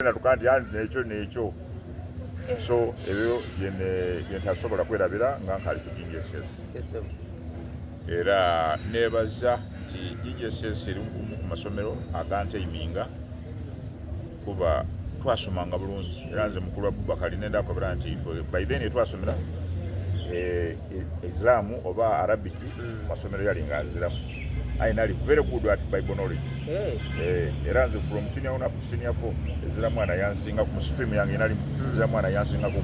Natuka nti anti nekyo nekyo so ebyo byentasobola kwerabira nga nkali ku Jinja SS. Era nebaza nti Jinja SS eri kumu ku masomero agantaiminga kuba twasomanga bulungi era nze mukulu Abubakari nenda akobera nti by then etwasomera eh, Islam oba Arabic mm. masomero yali nga aziramu aye nali very good at Bible knowledge hey. Eh, era nze from senior one up to senior four ezira mwana yansinga ku stream yange nali mm. ezira mwana yansinga ku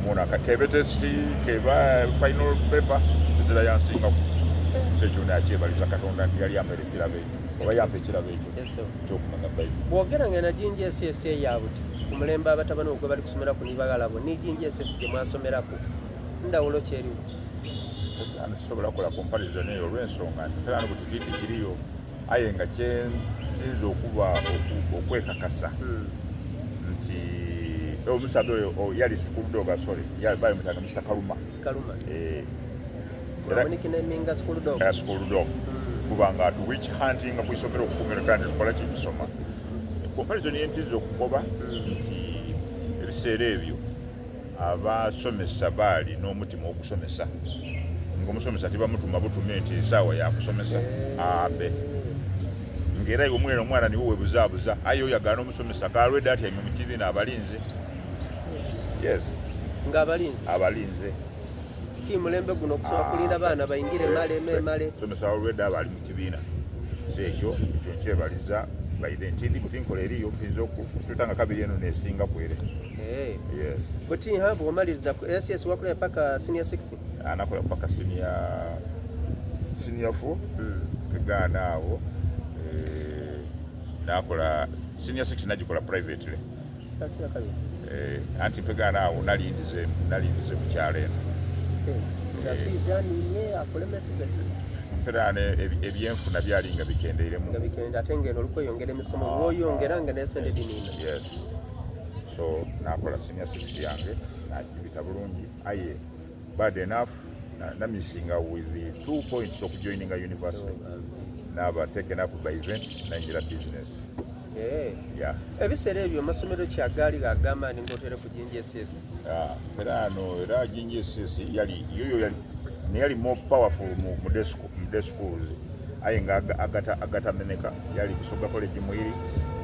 muna kakebe test keba final paper ezira yansinga ku kyekyo nakyebaliza Katonda nti yali amere kirabo ekyo oba yampa ekirabo ekyo ekyokumanya Bible bwogera nga najinja SS eyabuti ku mulembe abatabani ogwe bali kusomeraku ni baghalabo ni Jinja SS gye mwasomeraku ndawulo ki eriwo? Ano sisobola kukola comparison eyo olw'ensonga nti mpera no butitiidi kiriyo aye nga kyensinza okuba okwekakasa hmm. nti eh, omusaadha oyo oh, yali school dog ah, sorry bali mutanga Mr. Kaluma Kaluma eh era school dog eh, school dog hmm. kubanga atu witch hunting ku isomero okukumira kandi tukola kintu soma comparison yentiza okukoba hmm. nti ebiseera ebyo Abasomesa baali n'omutima ogusomesa, ng'omusomesa tibamutuma butume nti esaawa ya kusomesa abe ng'era iwe mwene omwana niwe webuzaabuza aye oyagaana omusomesa kaalwedde atyaime mu kibiina abalinze. Yes, nga abalinze abalinze ki mulembe guno okusobola kulinda baana bayingire male memale somesa olwedde aba ali mu kibiina so ekyo ekyo nkyebaliza by the ntindi buti nkola eriyo mpinza okusuuta nga kabiri eno nesinga kwere eh. yes buti ha bwomaliriza ku SS wakola paka senior 6 anakola paka senior senior 4 hmm. kegaana awo eh, nakola senior 6 nagikola privately Eh, anti mpegaana awo nalindize nalindize ku kyalo eno eh, mperaano ebyenfuna byali nga bikendeiremu nga bikende ate ngeno olikweyongera emisomo ah, bwoyongera nga nesente ah. diniina yes so nakola senior six yange nagibita bulungi aye bad enough namisinga with the two points okujoininga university oh, naba taken up by events nayingira business Eh. Ebiseera ebyo amasomero ki agaali ag'amaani ng'otere ku Jinja SS? Ah, era ano era Jinja SS yali yoyo yali neyali more powerful mu mu day schools aye nga agata agatameneka yali Busoga College Mwiri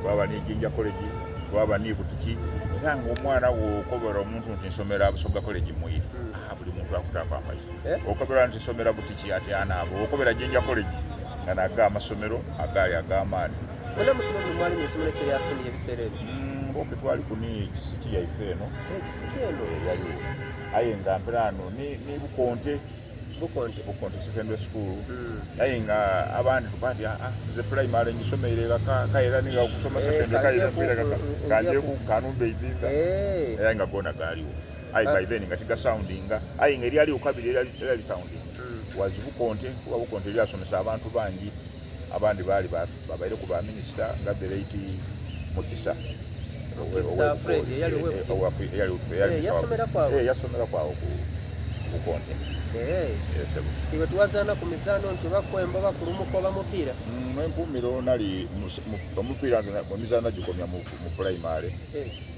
twaba ni Jinja College twaba ni Butiki era nga omwana wo okobera omuntu nti nsomera Busoga College Mwiri hmm. ah, buli muntu akutako amaiso eh? okobera nti nsomera Butiki ati anaabo okobera Jinja College nga naga amasomero agaali ag'amaani Mwena mutulo mwe mwali mu isomero kye lyasiniya ebiseera ebyo? Mm, oke twali ku ni kisiki yaife eno. Eh, kisiki eno? Eh, yaliwo. Aye nga mpera ano ni, ni Bukonte. Bukonte. Bukonte secondary school. Mm. Aye nga abandi tuba nti ah, ah nze primary ngisomeire ghaka kaye era ninga okusoma eh, secondary kaye era nkwira ghaka. Mm, Kanje ku kanumbe idinda. Eh. Aye nga gona galiwo. Aye ah. by then nga tiga soundinga. Aye nga eryaliwo kabiri eryali soundinga. Mm. Was Bukonte kuba Bukonte lyasomesa abantu bangi. Abandi baali babaireku ba minisita nga the late Mukisa yasomeraku awo ku Bukonte. Iwe twazaana ku mizaano nti oba kwemba oba kulumuka oba mupiira? Mm, Empumiro nali omupiira nze emizaano nagikomya mu pulayimale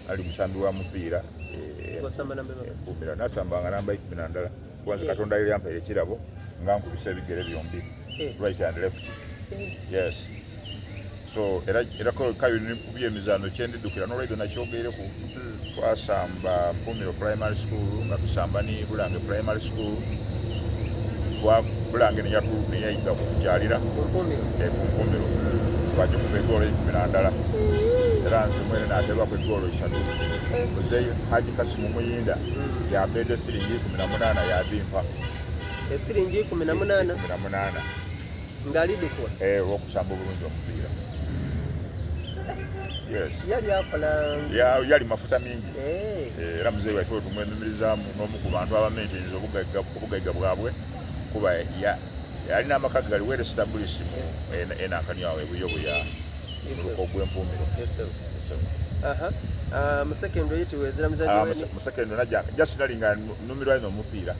nali musambi wa mupiira empumiro nasambanga namba ikumi na ndala kuba nze Katonda yali ampaire ekirabo nga nkubisa ebigere byombi. Eh. right and left eh. yes so era era kayo nikubye emizano kyendidukira nolwaidho nakyogeireku hmm. twasamba mpumiro primary school nga tusamba ni bulange primary school bulange neyaidha kutukyalira eh, ku mpumiro hmm. twagikuba egoolo eikumi na ndala era nze mwene natebaku egoolo isatu muzeyi haji kasimu muyinda hmm. yambeeda esiringi 18 yabimpa Esiringi 18. 18. Nga alidukwa. Eh, olw'okusamba obulungi omupiira. Yes. Yali akola ya yali mafuta mingi. Eh. eh era muzeeyi waffe tumwemimirizaamu n'omu ku bantu abameintainza obugagga obugagga bwabwe kuba ya yalina amaka gali well established mu enankani awo ebuyobuya mu luko gw'empuumiro. Yes, sir. Aha. Uh, mu secondary yitibwa ezira muzanyi ah, mu secondary najja just nali nga numirwa ino omupiira.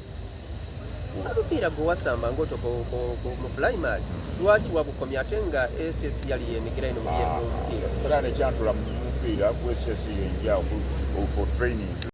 Omupiira gwe wasamba ng'otoka mu pulayimale lwaki wagukomya ate nga SS yali yenigira ino mu mupiira? Era nekyantula mu mupiira. Kwira ku SS yenja for training.